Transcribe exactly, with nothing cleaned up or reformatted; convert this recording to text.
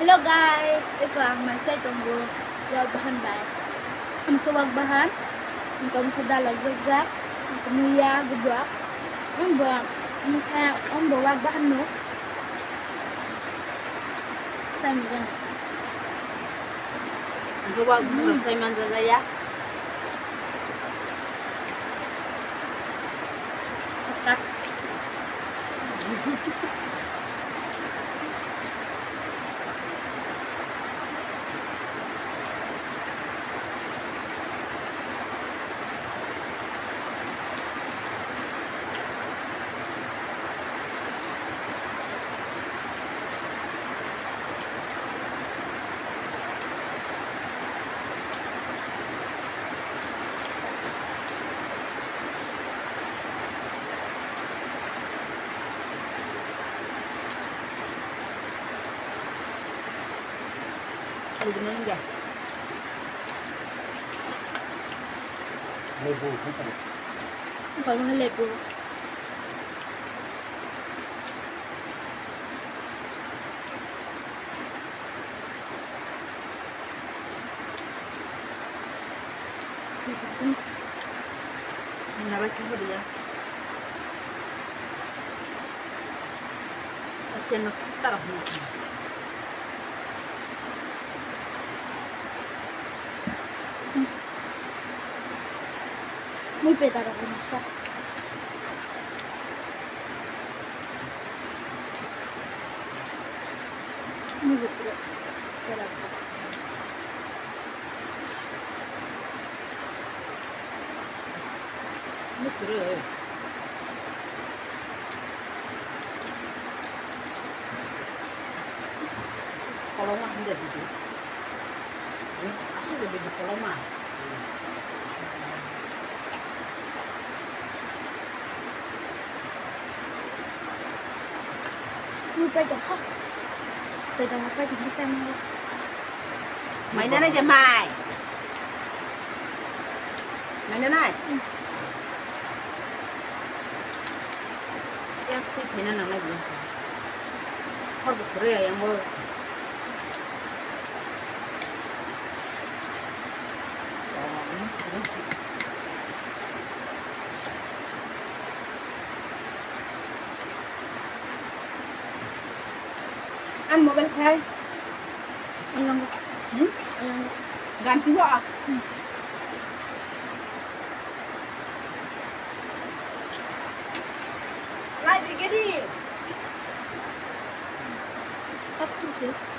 Hello guys, eko ang mai sai tongo wak bahan bai. Ang khe wak bahan, ang khe dalok jokjak, ang khe muya gudok. Ang bo, ang khe, ang bo wak bahan no. Sai mujang. Ang khe wak bahan no sai manja jaya. Lebu, lebu. Lebu. Naba khe horiya. Achen no khata rok hwnwi sini. Mui peta rok hwnwi sa. Mui peta rok. Mutre. Koloma hinde bidu. Asik de bidu koloma. Mui pai tong kha. Pai tong kha, pai tong kha, sai mango. Mai nana je mai. Mai nana. Hmm. Yang stik khaina nangnai bini. Hor bo khoroi ayang bo. Ang mobile khai. Ayang. Hmm? Ayang. Ganti wa. Hmm. Lai tigedi. Apa sih?